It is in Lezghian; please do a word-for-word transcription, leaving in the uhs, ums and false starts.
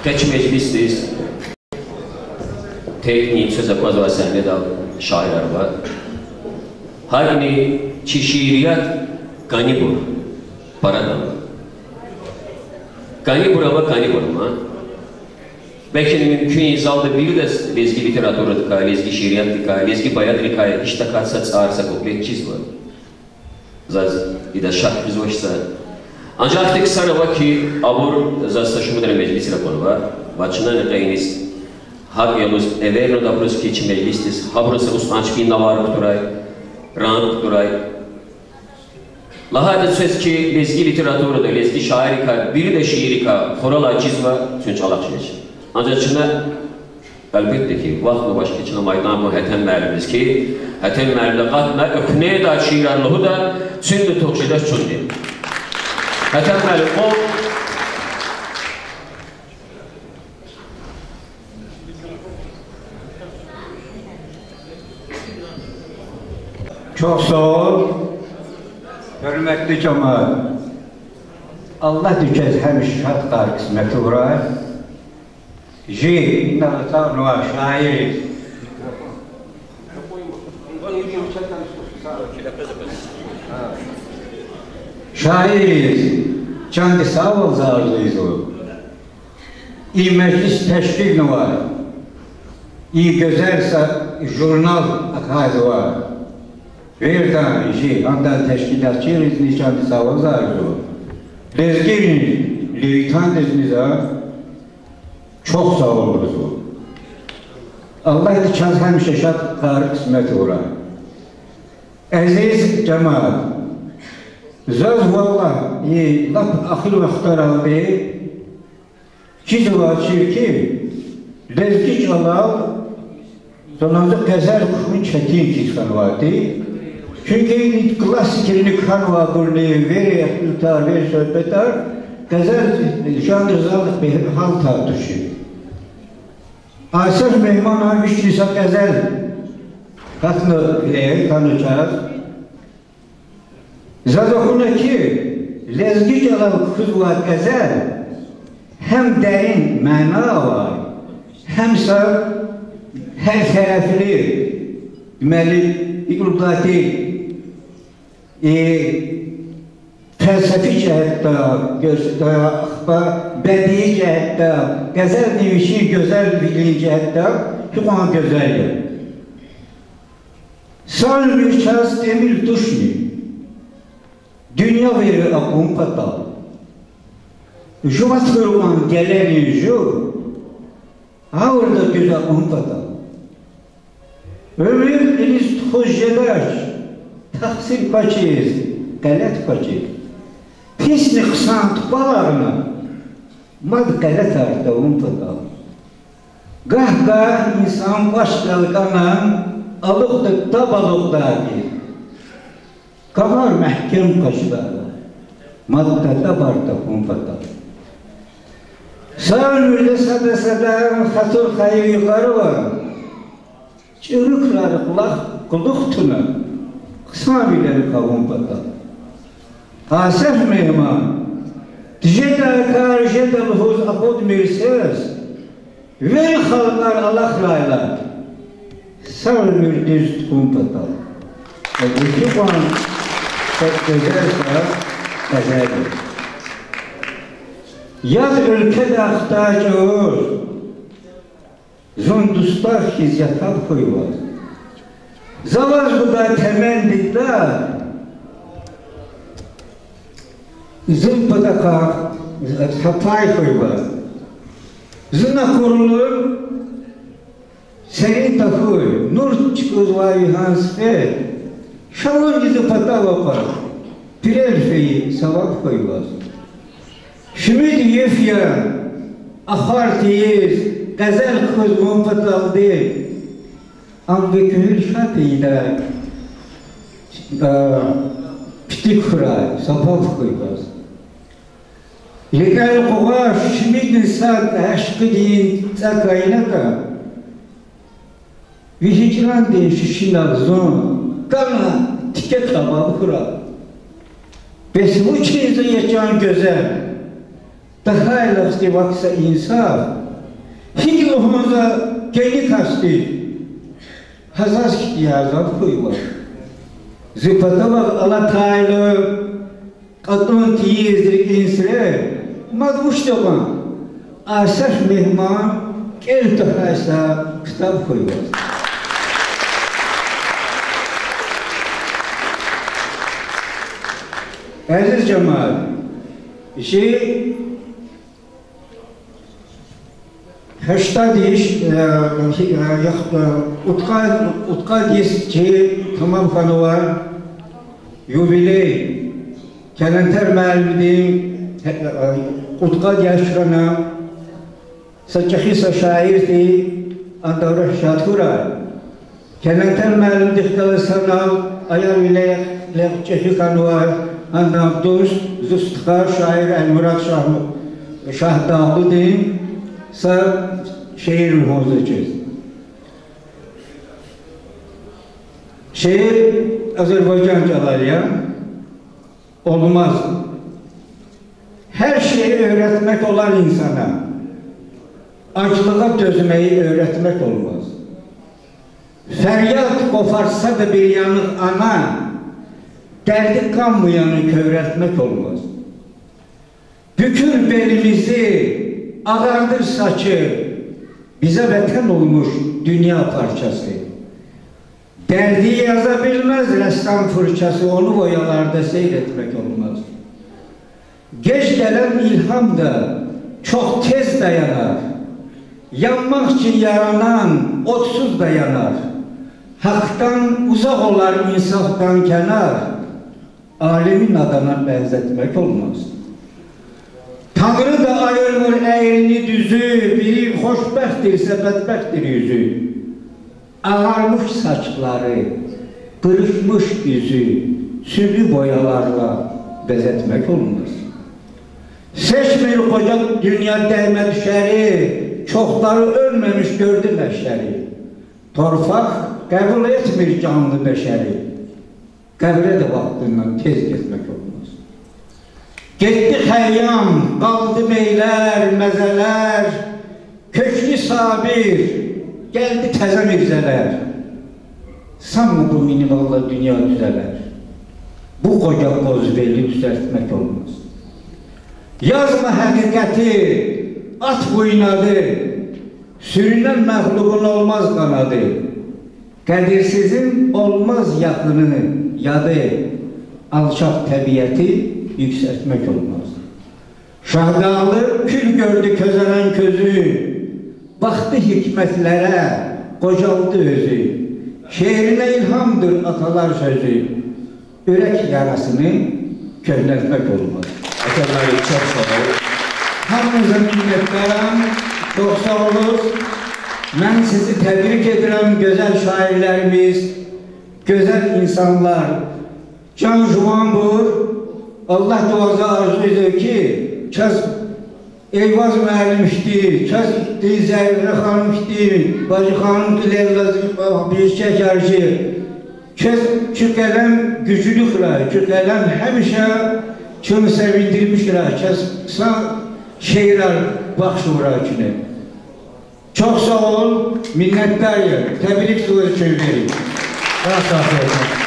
Къе чи межлисдиз тек ни квез аквазвай сегьнедал шаирар ава. ГьакӀни чи шиирят кӀанибур, парадал. КӀанибур ава, кӀанибур ма. Белки мумкин я залда виридаз лезги литературадикай, лезги шиириятдикай, лезги баядрикай гьич тахьайтӀа са цӀар, са куплет чизва. Заз идаз шак гузвач за. Анжах ихьтин ксар ава хьи, абур заз са шумудра межлисра акунва, ва чна ни къе иниз гьакӀ яз эвернава абуруз хьи, чи межлисдиз, гьабуруз са устанчпин навар кутурай, ранг кутурай. ЛагьайтӀа квез хьи, лезги литературада, лезги шаиррикай, вирида шииррикай хуралай чизва, чун чӀалахъ жеч. Анжах чна, гьелбетда хьи, вахт авач хьи, чна майдан гун Гьетем муаллимдиз хьи, Гьетем муаллимди акъатна, экуьнедалди шиирар лугьуда, цуьнда тух жедач чунни. Гьетем муаллим, къул. Чухсагъул, гьуьрметлу жемят. Аллагьди квез гьамиша шад къар кьисмет авурай. Жи, инал атанвай шаир. Шаирриз чандин сагъвал арзу ийизва. И межлис тешкилнавай, и гуьзел са журнал акъудзавай, виридан, жи, гьадан тешкилатчийризни чандин сагъвал арзу ийизва. Лезгийрин левитандизни за чухсагъул лугьузва. Аллагьди чаз гьамиша шад къар кьисмет авурай. Азиз жемят, заз валлагь и лап эхир вахтаралди чизвай чир хьи, лезги чӀалал заз къезел кхьун четин хьиз хьанвайди. Чуьнки и классикрини кхьенвайбурни вири ихтилатар, вири суьгьбетар къезел жанрдал гьалтдай тушир. Асеф Мегьманан вични са къезел гьатна, хьана чаз. Заз акуна хьи, лезги чӀалал кхьизвай къезел гьам дерин мана авай, гьам са гьертарafli, демели, икӀ лугьудайди, и фелсефи жигьетдай, ахпа бедии жигьетдай, къезелдин вичин гуьзелвилин жигьетдай гьикьван гуьзел я. Са уьмуьр чаз тӀимил тушни дуьнья вири акун патал, жуваз хуьр кьван гелерин жув гъавурда дуьз акьун патал. Уьмуьр кьилиз тухуз жедач тахсир квачиз, гъалат квачиз. Писни хъсан тупӀал агъна, мад гъалатар тавун патал. Гагь-гагь инсан кӀвачдал кӀана алукьда таб алукьдайди. Кагъар мягькем къачуда, мад татабар тахьун патал. Са уьмуьрда сада-садан хатур хайи йикъарвал, чӀуру крар кьулухъ, кьулухъ туна, хъсанвилер къавун патал. Асеф Мегьман, тежедай кар жеда лугьуз акъудмир сес, вири халкьар алахърай лап, са уьмуьр дуьз тухун патал. Гьикьван са гуьзел са къезел я. Ят уьлкведай хтай чӀавуз, зун дустар хьиз ятаб хьуй ваз. За ваз гудай темен дидедал зун патахъай са пай хьуй ваз. Зун акурлу серин тахьуй, нур чкӀузвай вихан сифте, ша вун зи патав акъваз, пирел фейи саваб хьуй ваз. Шумуд йиф я ахвар тийиз, къезел кхьиз вун паталди, ам ви куьгьуьл шад ийидай, а, питик хьурай, сапав хьуй ваз. РикӀел къугъваш шумудни сад ашкъидин цӀа кайнатӀа, ви гьижрандин шишинал зун кана тике кабаб хьурай. Бес вучиз я чан гуьзел, Тахьайла хци вак са инсаф, гьикӀ лугьун за кӀани касди, гьа заз хьтин азаб хьуй ваз. Зи патавай алатайла кьатӀун тийиз рикӀин сирер, мад вучда кьван, асеф мегьман, кӀел тахьай са ктаб хьуй ваз. Азиз жемят, чи гьаштад йис, э, э, ях-, э, кьудкъад, кьудкъад йис чи тамам хьанва, юбилей. Календер муаллимдин, э, э, кьудкъад яш хьана, са чӀехи са шаирди а давра шад хьурай. Календер муаллимдихъ галаз санал аялвилер лекь чӀехи хьанвай, гьадан дуст, зи стха шаир Эльмурад Шагь-, Шагьдагълудин са шиир лугьузвачиз. Шиир азербайжан чӀалал я. Olmaz. Her şeyi öğretmek olar insana. Aclığa dözmeyi öğretmek olmaz. Feryat koparsa da bir yanık ana, derdi kanmayanı kövreltmek olmaz. Bükür belimizi, ağardır saçı, bize vatan olmuş dünya parçası. Derdi yaza bilmez ressam fırçası, onu boyalarda seyretmek olmaz. Geç gelen ilham da çok tez dayanar. Yanmak için yaranan otsuz da yanar. Haktan uzak olar, insaftan kenar. Alemi nadana benzetmek olmaz. Tanrı da ayırmır eğrini düzü, biri hoşbehttirse bedbehttir yüzü. Ağarmış saçları, kırışmış yüzü, sürgü boyalarla bezetmek olmaz. Seçmir koca dünya derme düşeri, çokları ölmemiş gördü mahşeri. Torpaq qəbul etmir canlı bəşəri. Qəbrə də vaxtından tez getmək olmaz. Getdi xəyyam, qaldı meylər, məzələr, köçdü Sabir, gəldi təzə Mirzələr. Sanma bu minvalla dünya düzələr. Bu qoca qozbeli düzəltmək olmaz. Yazma həqiqəti, at bu inadı. Sürünən məxluqun olmaz qanadı. Qədirsizin olmaz yaxını, yadı. Alçaq təbiəti yüksəltmək olmaz. Şahdağlı kül gördü közələn közü. Baxdı hikmətlərə, qocaldı özü. Şeirinə ilhamdır atalar sözü. Ürək yarasını köhnəltmək olmaz. Əkəm müəllim, çox sağ ol. Hamınıza minnətdaram. Çox sağ olun. Mən sizi təbrik edirəm, gözəl şairlərimiz, gözəl insanlar. Can Juanbur, Allah duaza arzu edir ki, çəz Eyvaz müəllim hiti, çəz Zərifə xanım hiti, Bacı xanım ki, Leyla, bir çəkər ki, çəz, çü qələm güclüdür, çü qələm həmişə çını sevindirmişdir, çəz sa şeirlər baxş vurur çünə. Çox sağ ol, minnətdar ya, təbrik sizə üçün verir. Sağ ol.